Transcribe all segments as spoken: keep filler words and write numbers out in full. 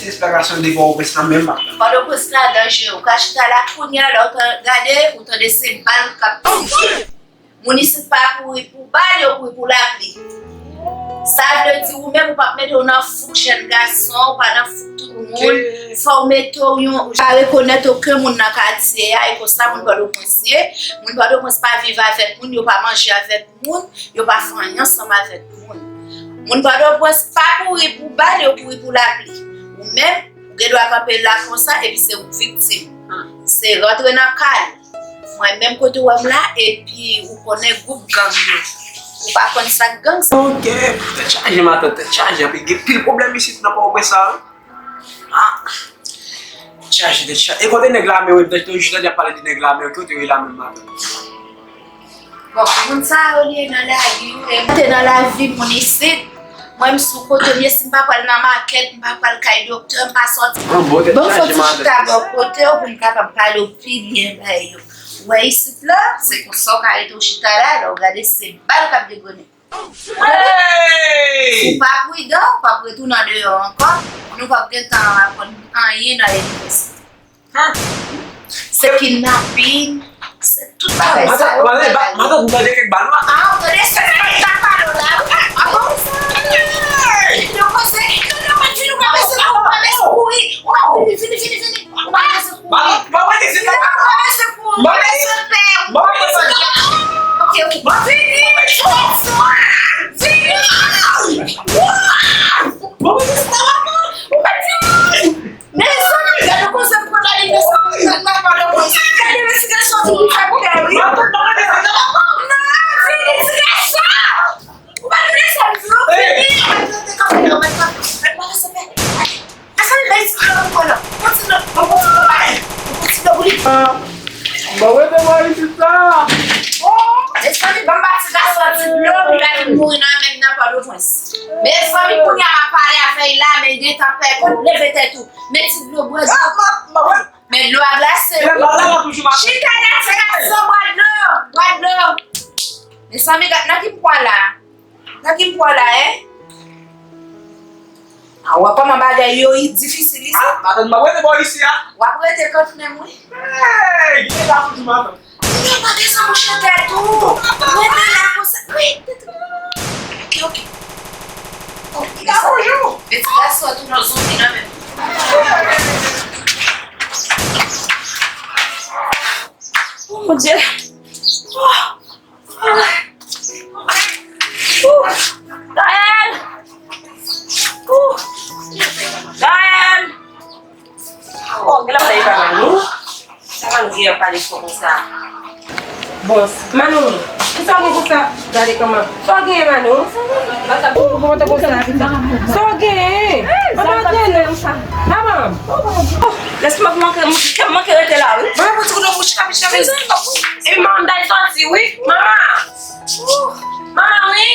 Ti esplikasyon de Pòtoprens lan menm pa. Pòtoprens la danjere. Ou ka chita la kounye a, lè w ta gade, ou tande se bal k ap tire. Moun isit pa kouri pou bal, yo kouri pou lapli. Sa vle di ou menm ou p ap mete w nan fouk jèn gason, ou pa nan fouk tout moun. Fò w mete w yon, ou pa rekonèt okenn moun nan katye a, e konsa moun Pòtoprens ye. Moun Pòtoprens pa viv avèk moun, yo pa manje avèk moun, yo pa fè anyen ansanm avèk moun. Moun Pòtoprens pa kouri pou bal, yo kouri pou lapli. Ou menm, ou gen dwa kanpe la konsa, epi se ou k viktim. Se rantre nan kay ou. Mwen menm kote w wè m la, epi ou konnen gwoup gang yo. Ou pa konn sa k gang sa. Ok, tèt chaje, matant, tèt chaje. Anpil, gen pil pwoblèm isit nan Pòtoprens la, wi. Ah, tèt chaje, tèt chaje. E kote nèg lame yo, m te jis tande y ap pale de nèg lame yo, ki kote yo ye la menm, matant? Bon, moun sa yo li ye nan lavi yo, e mwen te nan lavi moun isit. Mwen, m sou kote m ye, si m pa pral nan makèt, m pa pral kay doktè, m pa sòti. Bon, bon, tèt chaje, matant. Bon, fò ti chita bò kote w pou m kapab pale w pi byen bay yo. Ou wè isit la, se konsa w ka rete w chita la, lè w gade se bal k ap degrennen. Si w pa pridan, w p ap retounen deyò ankò, nou p ap gen tan aprann anyen nan lekòl sa. Se kidnapin, se tout bagay sa yo. Matant, matant, ou tande kèk bal, wi. Ah, ou tande se sa k ap pale w la, wi. Ah bon? Yo panse, yo, yo pa di nou pa panse, ou pa panse kouri. Ou pa kouri, vini, vini, vini. Ou pa panse kouri. Matant, pa wè ke se pa. Ou pa panse kouri. Ou pa panse pè. Ou pa panse pè. Ok, ok. Vini, vini. Vini. Ou pa panse sa, matant. Ou pa di. Mezanmi, gade koze m pran la, li mezanmi, gade la pa nan mwen. Gade mesi gason pou sa pou fè, wi. Non, vini ti gason. Ou pa tande sa m di w, vini. Mwen te kanpe la, mwen te kanpe. Mwen pa se fè. Mezanmi, bay ti dlo pou mwen non. Yon ti dlo, yon ti dlo, bay. Yon ti dlo pou li. Bon, rete bò isit la. Oh, mezanmi, ban m ba ti gason ti dlo, li pa vin mouri nan men nan Pòtoprens. Mezanmi, kounye a m ap pale avè l la, men l gentan pè, konn leve tèt ou. Men ti dlo, bwè dlo. Men dlo a glase, wi. Chita la, ti gason, bwè dlo, bwè dlo. Mezanmi, gad nan ki m pran la. Nan ki m pran la, en? A, w ap kòman bagay yo difisil isit. Ah, matant, m ap rete bò isi a. W ap rete kant menm, wi. Hey, gen la pou di matant. Yo pa desann mouche tèt ou. Rete la konsa. Wi, tèt ou. Ok, ok. Oh, li ka bonjou. Meti la sot ou nan zonbi nan menm. Oh, mon Dieu. Oh. Ooh! Gaël! Ooh! Gaël! Oh, gen lè w pa Manou. Sa Manou gen ap pale fò konsa? Bon, Manou, kisa w gen konsa? Gade kòman. Sa w gen, Manou? Ou kontan konsa, pitit? Sa w gen? Sa w gen? Manman! Oh, lèsman manke, manke rete la, wi. Manman, pran ti kout dlo pou chita, pitit, chita. Epi manman m t al sòti, wi. Manman! Manman, wi!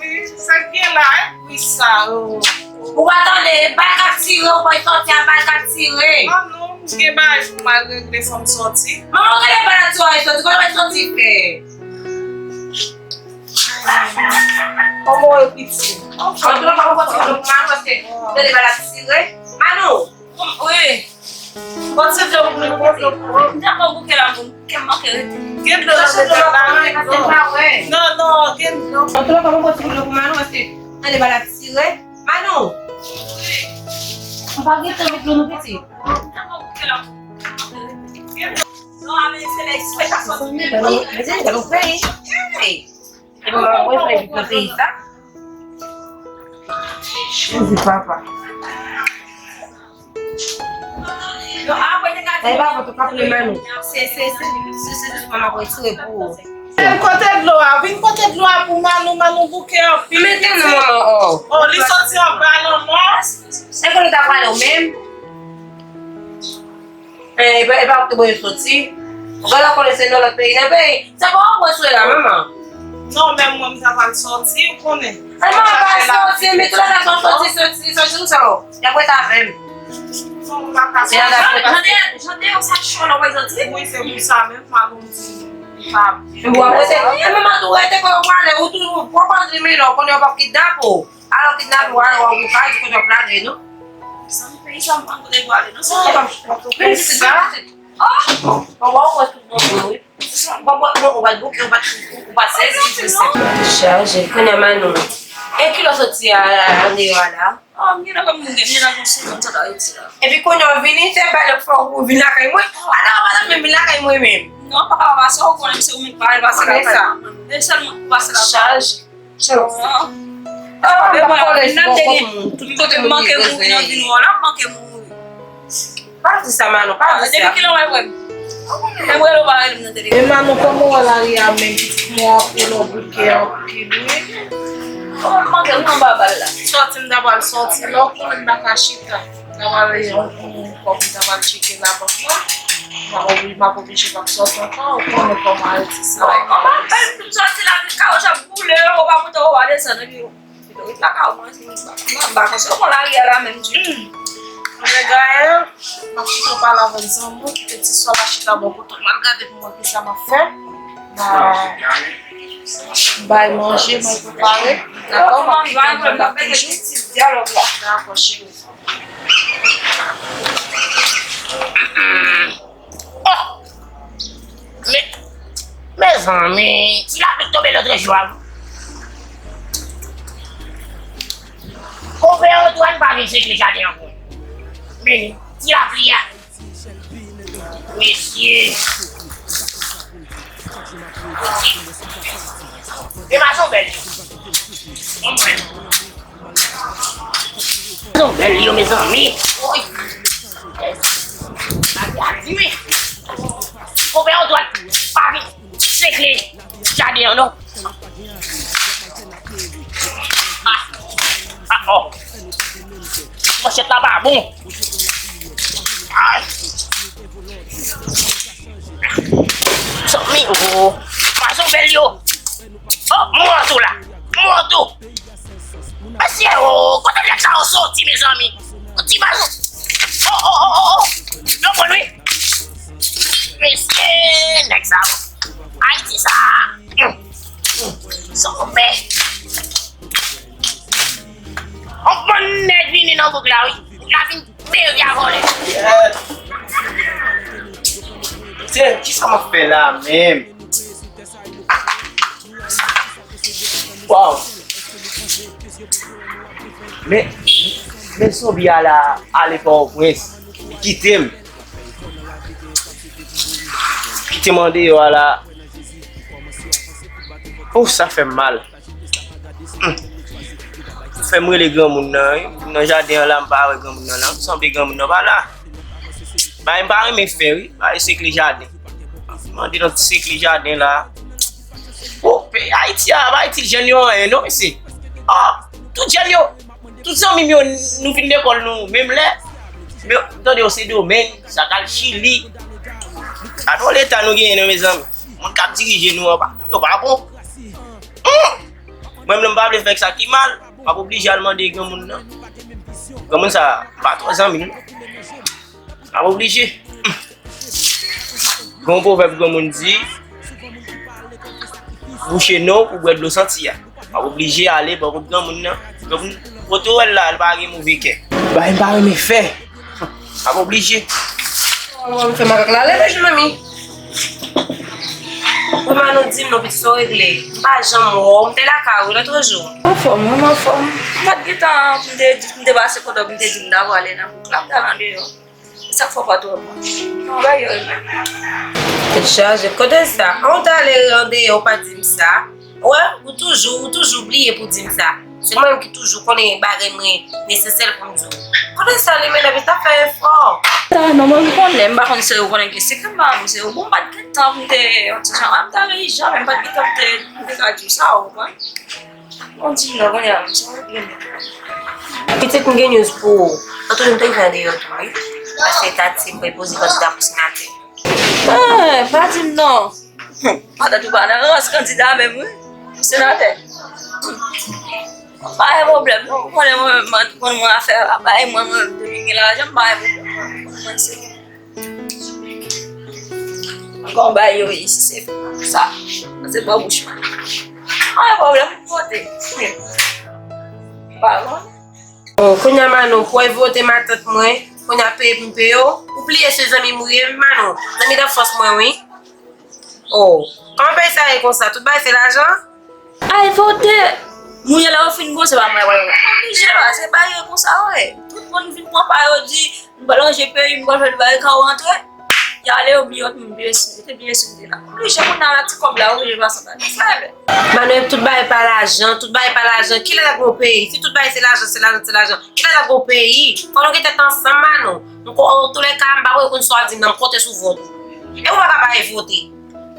Wi, sa k gen la, e bri sa yo? Ou pa tande, e bal k ap tire, ou pa sòti a bal k ap tire. Ah non, m gen bagay pou m al regle, fò m sòti. Manman, ou tande bal ap tire, ou sòti, kote w al sòti fè? Kòman w ye piti? Antouka, pa kontinye pou Manou, paske tande bal ap tire. Manou! Wi. Bon, se dlo pou mwen, bon, dlo pou mwen. M te konn bouke la, moun. Bouke m manke rete. Gen dlo nan dedan la, wi. Non, non, gen dlo. Antouka, kòman w pran ti dlo pou Manou, paske tande bal ap tire. Manou! M pa gen tan met dlo nan piti. M te konn bouke la, moun. Gen dlo. Non, a men se lè eksplike sa sòti. Mezanmi, gade yon peyi. Hey! E bon, mwen, mwen, mwen, mwen, peyi sa. Jezi, papa. Sa e pa vòt ou ka plen Manou. Se, se, se, se, se jis mwen m ap retire pou ou. Vin kote dlo a, vin kote dlo a pou Manou, Manou bouke anpil. Mete non, manman, oh. Oh, li soti anba lanmò. E kote w ta prale ou menm? Eh, e pa, e pa ou ki te voye soti. Ou genlè konnen se nan lòt peyi, nan peyi. Se pa ou mwen sou la, manman. Non, men mwen, m ta pral sòti, ou konnen. Ay, manman, pa sòti, men tout lè sa sòti, sòti, sòti, sòti, sòti. Y ap ret avè m. Non, m pa ka sòti. Jan de, jan de yon sa cho nan prezanti. Wi, se pou sa menm, m ap di, m pa. Ou ap rete, e manman tou rete kote w prale, ou tou, ou pran di mil, ou konnen yo p ap kidnape w. Alò kidnape w, alò w pa di kote w prale, non. Sa m fè Sa m pa kote pou ale, non, se pa. Sa? Oh! Bon, bon, ou wè tout bon vre, wi. Bon, bon, bon, ou pa bouke, ou pa, ou pa sezi, je sais. Chaje, kounye a Manou. E kilè w soti a, andeyò a la? Oh, m gen nan kòm m gen, m gen nan yon sezon sa ta rete la. Epi kounye a w vini, se pa lòt fwa ou vin lakay mwen. Ala, ou pa ta menm vin lakay mwen menm. Non, papa, papa, sa ou konnen, se ou menm ki pa al pase lakay mwen. E sèlman pou pase lakay. Chaje. Chans. Ah, ah, men mwen, nan te gen, m manke mouri nan vi nou la, m manke mouri. Pa di sa, Manou, pa di sa. Depi kilè w al wè m? Lè m rele w pa rele m nan telefòn. E Manou, kòman w wè lari a menm? Pitit mwen anpil, w bouke anpil, wi. Oh, m manke m anba bal la. Sòti, m ta pral sòti, lè w konnen m pa ka chita. M ta pral yon, yon kòb, m ta pral tcheke labank la. M ap obli-, m ap oblije pa sòti ankò, ou konnen kòman Ayiti sa ye. Anba bal, m sòti la, kawouch ap boule, ou pa monte, ou pa desann, epi ou ret lakay ou manje, m pa, m pa, m pa konn si ou konn lari a la menm di. Mwen gaye, m ap kite w pale avèk zanmi w, kite ti sò la chita bò kote w. M al gade pou m wè kisa m ap fè. M a bay manje, mwen prepare. Dakò, m ap kite w, m ap toujou. Dakò, cheri. Oh! Men, mezanmi, ti lapli k tonbe lòt jou a. Konpè Antwàn pa vin sekle jaden an pou mwen. Men, ti lapli a. Mesye. E mason bèl. Konpè. Mason bèl yo, mezanmi. Woy. Gade a di wi. Konpè Antwàn pa vin sekle jaden an non. Ah, ah, oh. Manchèt la pa bon. Ah. Zanmi, oh. Mason bèl yo. Oh, mwen tou la. Mwen tou. Mesye, oh, kote nèg sa yo soti, mezanmi? Yon ti mason. Oh, oh, oh, oh, oh. Yo bon, wi. Mesye, nèg sa yo. Ayiti sa. Zonbe. On bann nèg vini nan bouk la, wi. Bouk la vin peri a vòlè. Mesye, kisa m ap fè la menm? Waw. Men, men zonbi a la ale Pòtoprens. Li kite m. Kite m andeyò a la. Ouf, sa fè m mal. Hmm. Fè m rele granmoun nan, wi. Nan jaden an la, m pa wè granmoun nan la. M sanble granmoun nan pa la. Bagay m pa renmen fè, wi. Bagay sekle jaden. Mande nan sekle jaden la. O, peyi Ayiti a, pa Ayiti jèn yo anyen non, mesye. O, tout jèn yo, tout zanmi m yo, nou fin lekòl nou menm lè. Men, m tande yo Sendomeng, sa k al Chili. Sa twò leta nou genyen non, mezanmi. Moun k ap dirije nou an pa, yo pa bon. Hmm! Mwen menm, m pa vle fè sa ki mal, m ap oblije al mande granmoun nan. Granmoun sa, m pa twò zanmi l non. M ap oblije. Hmm! Gen yon pwovèb granmoun di, bouche non pou bwè dlo santi a. M ap oblije ale bò kot granmoun nan. Granmoun, kote w wè l la, l pa gen move kè. Bagay m pa renmen fè. M ap oblije. Mwen fè makak la leve, jennonmi. Kòman nou di m non, pitit, sa w regle? M pa janm wè w. M te lakay ou lòt jou. Anfòm, wi, m anfòm. M pa t gen tan pou m te, m te pase kote w, m te di m ta pwale nan bouk la, m t al andeyò. Sa k fè w pa t wè mwen? Nan bagay yo, wi. Tèt chaje. Kote sa? An w t ale andeyò, w pa di m sa. Wè, ou toujou, ou toujou bliye pou di m sa. Se mwen menm ki toujou konnen bagay mwen nesesè pou m di w. Kote sa li menm epi t ap fè efò? Sa, manman, m konnen, m pa konn se ou konnen ki sekrè m pa konn se ou. Bon, m pa t gen tan pou m te yon ti jan, m ta rele janm, m pa t gen tan pou m te, pou m te ka di w sa, ou konprann? Bon, di m non, kounye a, m sa regle m. Pitit, m gen news pou ou. Antoine te vin andeyò tou, wi. Paske Tati prepoze kandida pou senatè. Ah, pa di m non. Matant ou pa nan rans kandida menm, wi. Senatè. Pa gen pwoblèm, non. Ou konnen mwen menm, m konn mwen afè la. Bay mwen, mwen, depi m gen lajan, m bay pwoblèm. Mwen se Ankò bay yo isi, se sa. Se bò bouch mwen. Anyen pwoblèm pou pote. Pa bon. Oh, kounye a Manou, pou w vote matant mwen, kounye a peye pou m peye w. Ou bliye se zanmi m ou ye, wi Manou. Zanmi danfans mwen, wi. Oh, kòman peyi sa ye konsa? Tout bagay se lajan? Ay, vote! Moun yo lè yo fin bon, se pa mwen, mwen, mwen. Oblije la, se bagay konsa, wi. Tout moun vin pran pa yo di, m pral ranje peyi, m pral fè bagay ka rantre. Y ale, yo bliye, yo bliye si, yo te bliye si m te la. Oblije, moun nan la ti kòb la, oblije pase anba. Sa e. Manou, tout bagay pa lajan, tout bagay pa lajan. Kilè n ap gon peyi? Si tout bagay se lajan, se lajan, se lajan, kilè n ap gon peyi? Fò nou gen tèt ansanm, Manou. M ko-, antoulèka, m pa kwè konn sa w ap di m nan, m konte sou vòt ou. E ou pa ka pa vote.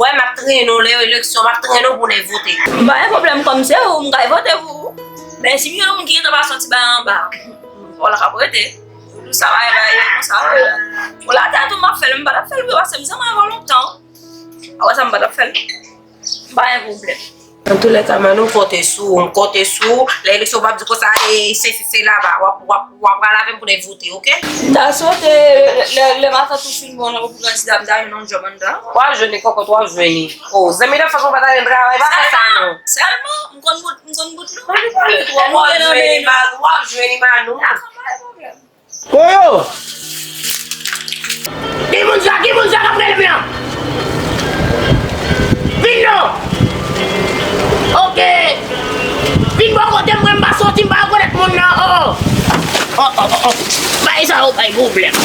Wè, m ap trennen w lè yo eleksyon, m ap trennen w pou w vin vote. M pa gen pwoblèm, kòm se ou, m ka vote pou ou. Men si m jwenn yon moun ki gentan pase yon ti bagay anba, wòl la k ap rete. Pou sa va evaye konsa, wè. Pou latè tou, m ap fè l, m pa t ap fè l vre, paske m zanmi avè w lontan. Apre sa, m pa t ap fè l. M pa gen pwoblèm. Antoulèka, Manou, m konte sou ou, m konte sou ou. Lè eleksyon, w p ap di konsa, e, se, se, se laba. W ap, w ap, w ap pral avè m pou n vote, oke? M ta swete, lè, lè matant ou fin bon nan pou kandida, m ta jwenn yon djòb anndan. W ap jwenn li, kòkòt, w ap jwenn li. O, zanmi danfans mwen pa ta jwenn travay, pa fè sa non. Sèlman, m konn bout, m konn bout non. Mwen pale twòp, w ap jwenn li, Manou, w ap jwenn li, Manou. Dakò, pa gen pwoblèm. Koyo! Ki moun sa? Ki moun sa k ap rele m lan? Vin non! Oke! Vin bò kote m, mwen m pa soti, m pa rekonèt moun nan. Oh! Oh, oh, oh, oh. Bay sa yo bay pwoblèm.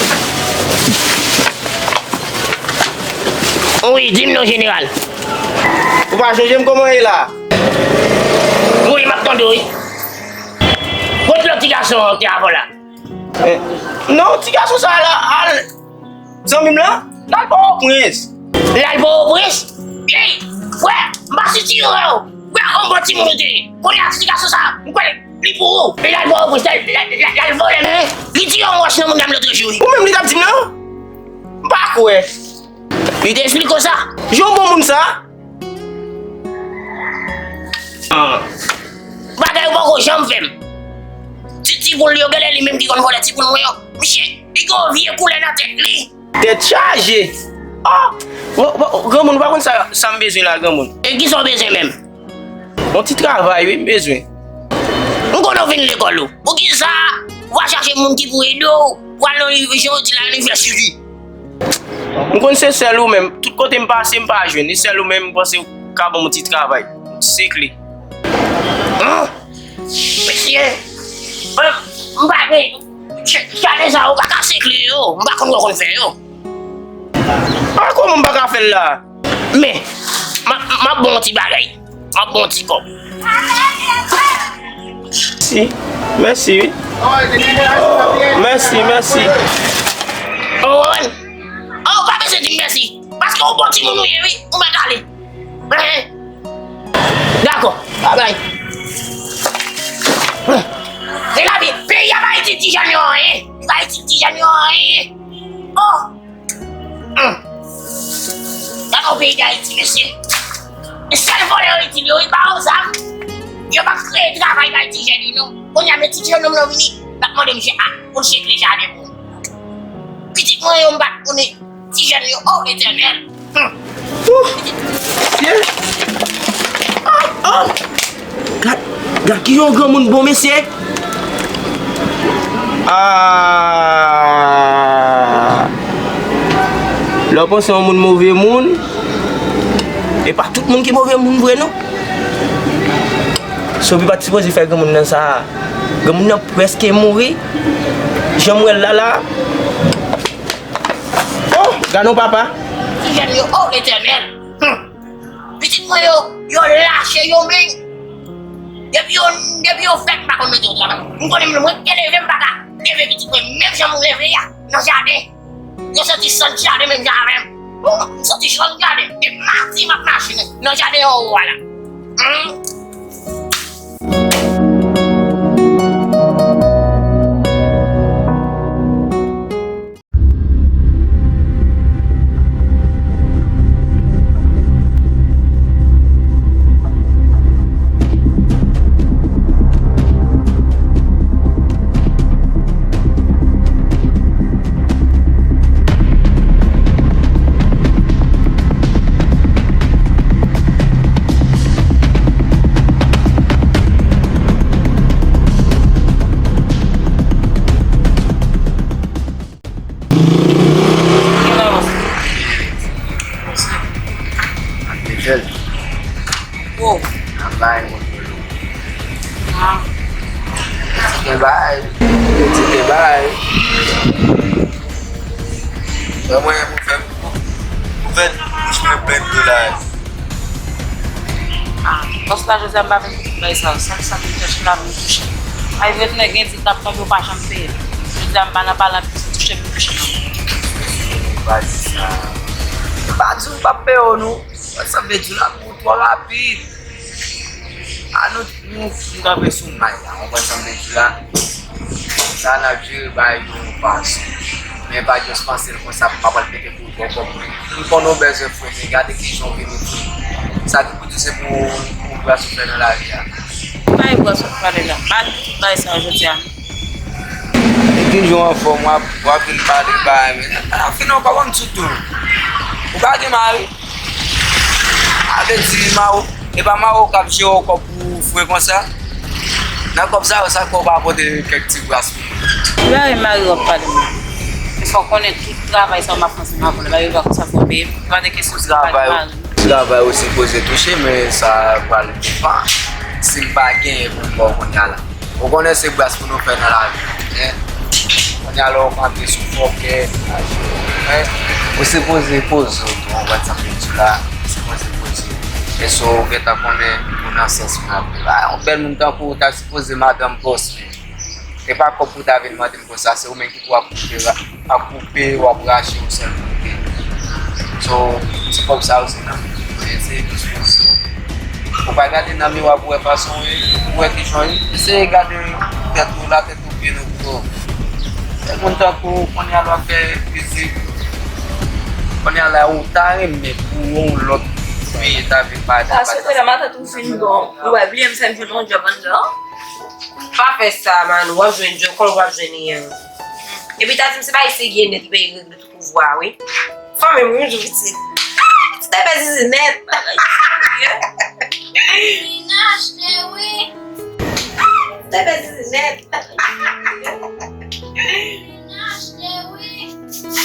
Wi, di m non, jeneral. Ou pa chonje m kòman w ye la? Wi, m ap tande w, wi. Kot lòt ti gason an te avè w la? Eh, non, ti gason sa la, al, zanmi m lan, l al Pòtoprens. L al Pòtoprens? Ey, frè, m pa sitire w. Frè, on bon timoun ou te ye. Kounye a, ti gason sa, m kwè li pou ou. Li al Pòtoprens, l al, l al, l al vòlè, men li tire yon wòch nan moun dam lòt jou, wi. Ou menm li t ap di m nan? M pa kwè. Li te esplike w sa? Jan w bon moun sa? Ah. Bagay ou poko janm fè m. Ti, ti poul yo, genlè li menm ki konn vòlè ti poul mwen yo. Misye, li gen yon vye koulè nan tèt li. Tèt chaje. Ah! Bon, bon, granmoun, ou pa konn sa, sa m bezwen la, granmoun. E kisa w bezwen menm? Yon ti travay, wi, m bezwen. M konnen w vin lekòl ou. Poukisa w pa chache moun ki pou ede w, pou al nan jan yo di la, inivèsite? M konn se sèl ou menm. Tout kote m pase, m pa jwenn. E sèl ou menm, m panse w ka ban m yon ti travay. Yon ti sekle. Hum? Mesye, m, m pa gen, gade sa, ou pa ka sekle yo. M pa konn wè w konn fè yo. Ah, kòman m pa ka fè l la? Men, m ap, m ap ba w yon ti bagay. M ap ba w yon ti kòb. Mèsi. Mèsi, wi. Oh, mèsi, mèsi. Oh, oh, pa bezwen di m mèsi. Paske w bon timoun ou ye, wi. Ou mèt ale. Hein? Dakò. Babay. E lavi, peyi a pa itil ti jèn yo anyen. Li pa itil ti jèn yo anyen. Oh! Hum. Gade yon peyi Dayiti, mesye. E sèl vòlè yo itil yo, wi, ba yo zam. Yo pa kreye travay bay ti jèn yo, non. Kounye a, men ti jennonm lan vini, l ap mande misye, a, pou l sekle jaden pou ou. Pitit mwen yo, m bat pou nou. Ti jèn yo, o Letènèl. Hum. Ouh! Ye! Ah, ah! Gad, gad ki yon granmoun bon, mesye! Ah! Lè w panse yon moun move moun, e pa tout moun ki move moun vre, non. Sobi pa t sipoze fè granmoun nan sa. Granmoun nan prèske mouri. Jan m wè l la, la. Oh, gad yon papa. Ti jèn yo, o Letènèl. Hum. Pitit mwen yo, yo lache yo menm. Depi yo, depi yo fèt, m pa konn mete yo travay. M konnen mwen, mwen te leve, m pa ka leve pitit mwen. Menm jan m leve a, nan jaden. Yo soti sot jaden menm jan avè m. Bon, m soti sot jaden. Depi maten, m ap mache nan jaden anwo a la. Hum. Gen bagay. Yo di gen bagay. Wè mwen pou fè pou fè bouch mwen plen de la. Ah, bòs la jodi a m pa vin pou bay sa, sa, sa m chèche la m touche. Ay vre tounen gen di l t ap tonbe ou pa janm peye. Jodi a m pa nan pale anpil, se touche m touche. Pa di sa. M pa di w m p ap peye w non. Sa vle di la pou twò rapid. A nou, nou, nou kanpe sou may la, w konprann sa m vle di la? Sa n ap jere bagay yo yon fason. Men pa just panse l konsa pou m ap al pete kou twò kòb. M konnen w bezwen fre, men gade kijan w vini fre. Sa ki pou di se pou, pou bras ou fè nan lavi a. Bay bras ou pale la. Mal pou tout bagay sa jodi a. E kijan w anfòm, w ap, w ap vin pale bagay, men nan fini w pa konn sou tou. Ou pa gen mari? A vle di, Maro, e pa Maro k ap jere w kòb pou fre konsa? Nan kòb sa yo, sa k fè w pa pote kèk ti bras pou mwen? Ki bagay mari w ap pale m nan? Fò w konnen tout travay sa yo m ap fè ansanm avè w la, bagay yo pa konsa fò w peye m. Pa de kesyon se pa de mari. Travay ou sipoze touche, men sa pral depann si m pa genyen pou m ba w kounye a la. Ou konnen se bras pou nou fè nan lavi, men kounye a la w kanpe sou fòkè, men ou sipoze poze w tou, w konprann sa m vle di w la, ou sipoze poze w. E si w gentan konnen ou nan sans mwen ap viv la, yon bèl moun tankou w ta sipoze madanm bòs li. Se pa kòb pou w ta vin mande m konsa, se ou menm ki pou ap koupe, ra- ap koupe, w ap rache, ou sèl pou w peye. So, ti kòb sa yo se nan men w, se dispozisyon. Ou pa gade nan miwa pou wè fason w ye, pou wè kijan w ye. Eseye gade tèt ou la, tèt ou byen okipe. Kèk moun tankou w, kounye a l ap fè fizik. Kounye a la, ou ta renmen pou yon lòt fi ta vin pa. Paske la, matant ou fin bon. Ou wè, bliye m fè m jwenn yon djòb anndan. Pa fè sa, Manou, w ap jwenn djòb, kòman w ap jwenn li an? Epi ta di m se pa Isigye nèt ki peye regle tout pouvwa, wi. Fanmi m, wi, jou pitit. Pitit te pè zizi nèt. Vin achte, wi. Te pè zizi nèt. Vin achte, wi.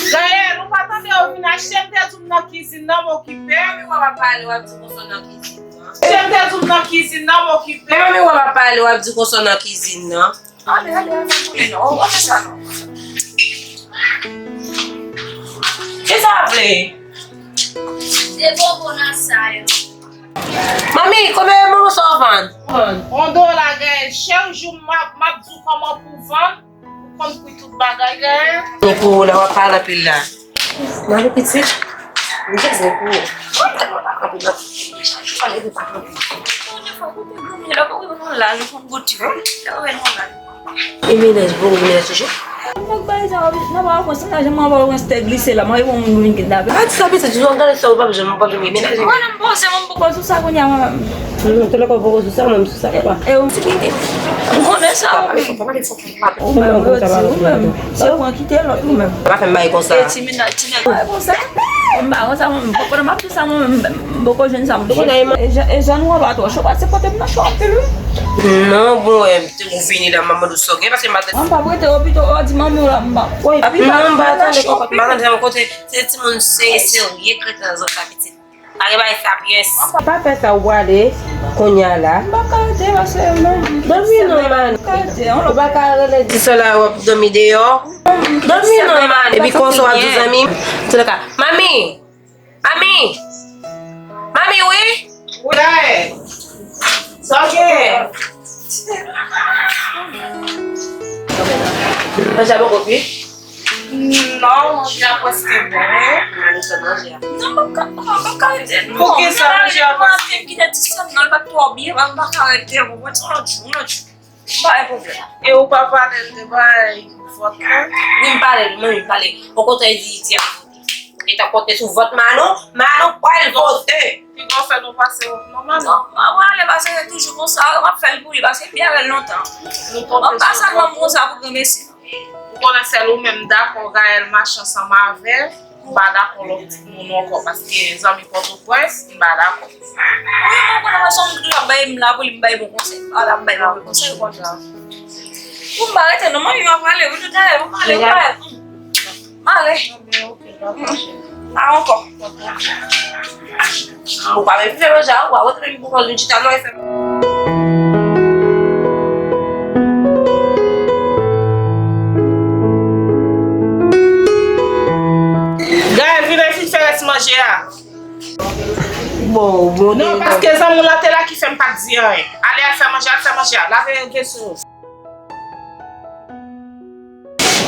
Gaëlle, ou pa tande yo vin achte, m te di w m nan kizin nan, m okipe. Epi w ap pale, w ap di konsa w nan kizin nan. Jan m te di w nan kizin nan, m okipe. Men manmi wè m ap pale, w ap di konsa w nan kizin nan. Ale, ale, ale, ale, non, w ap fè sa non. Kisa w vle? De bonbon nan sa yo. Manmi, konbyen bonbon sa w vann? On dola, Gaëlle, chak jou m ap, m ap di w kòman pou vann. Ou konn pri tout bagay, Gaëlle? Ni pou ou la, w ap pale anpil la. Mande pitit. M bezwen pou ou. Ou tèlman pa kanpe nan. Pale de pa kanpe. Yon de fwa, kote granmè la, pou yon laj, ou konn goute, wi. Lè ou wè yon laj. E menaj, bon, menaj toujou. Mwen bay sa, nan pa konsa, nan janm mwen pa konsa te glise la, mwen yon moun vin kidnape. Pa di sa, pitit, di yon gade sa, ou p ap janm, ou p ap janm menaj. Mwen, nan m poze, mwen poko sou sa, kounye a, mwen menm. Non, tèlè kò poko sou sa, mwen menm sou sa, papa. E ou, m konnen sa, wi. Ou menm, yo di ou menm. Se ou an kite lòt ou menm. Pa fè m bagay konsa. E ti menaj, ti nèg, bagay konsa. M pa konsa, mwen, pandan m ap di sa, mwen, m poko jwenn sa, m poko. E jan, e jan nou an pa twò cho, pase pote m nan cho anpil, wi. Non, bon, wè, ou vini la, m ap mande w sa w gen, paske m pa tande. Mwen pa prete w, pito, w di manmi w la, m pa. Non, m pa tande, m pa tande, kote, se timoun se serye, kreten zòt la, pitit. Pa gen bagay sa pyès. Pa fè sa, ou prale kounye a la. M pa ka rete, paske mwen. Dòmi non, man. M pa ka rete, on lòt. Ou pa ka rele di sa la, w ap dòmi deyò. Dòmi non, man. Epi konsa w ap di zanmi m. Antoulèka, manmi! Manmi! Manmi, wi! Wi. Sa w gen? Manje a poko kwit? Non, manje a prèske bon, wi. Manje a manje a. Non, m p ap ka, m p ap ka rete, non. Poukisa manje a prèske? M kite ti sè m nan, li pa t twò byen, m pa ka rete, ou konprann, se yon lòt jou, yon lòt jou. Pa gen pwoblèm. E ou pa pale l de bagay vòt la? Wi, m pale l, wi, m pale. Okontrè, li di, li di a vote. Li t ap konte sou vòt Manou, Manou pral vote. Piga w fè nou pase wont non, Manou. Non, mwen prale, paske se toujou konsa, m ap fè l pou li, paske li avè l lontan. Nou tonbe sou vòt ou. M pa sa l ban m konsa pou granmesi. Ou konnen sèl ou menm m dakò Gaëlle mache ansanm avè l, m pa dakò lòt moun ankò, paske zanmi Pòtoprens, m pa dakò. Wi, mwen konnen mwen se yon moun ki toujou ap bay m la pou li, m bay bon konsèy. M pa la pou bay move konsèy, ou konn sa. Pou m pa rete non, manmi, m ap prale, wi, nou ta rete, m ap prale, m ap prale. M ale. A ankò. Ou pa menm fè manje a, ou pa rete menm pou kòz nou chita non, e fè. Manje a. Bon, bon. Non, paske zanmi w lan te la ki fè m pa t di anyen. Ale al fè manje, al fè manje a. Lave veso.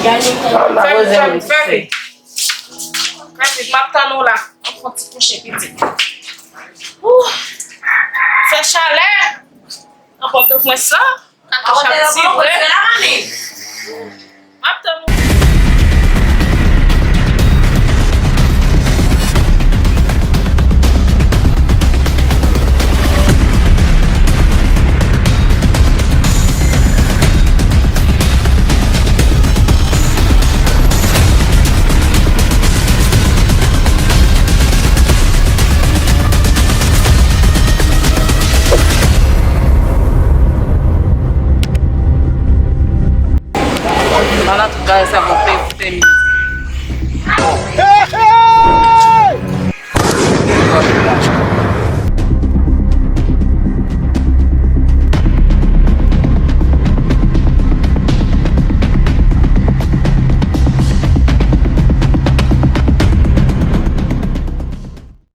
Fè vit, fè vit, fè vit. Fè vit, m ap tann ou la. Ann fè yon ti kouche pitit. Ouh. Fè chalè. Anpòte mwen sa. Katouch ap tire.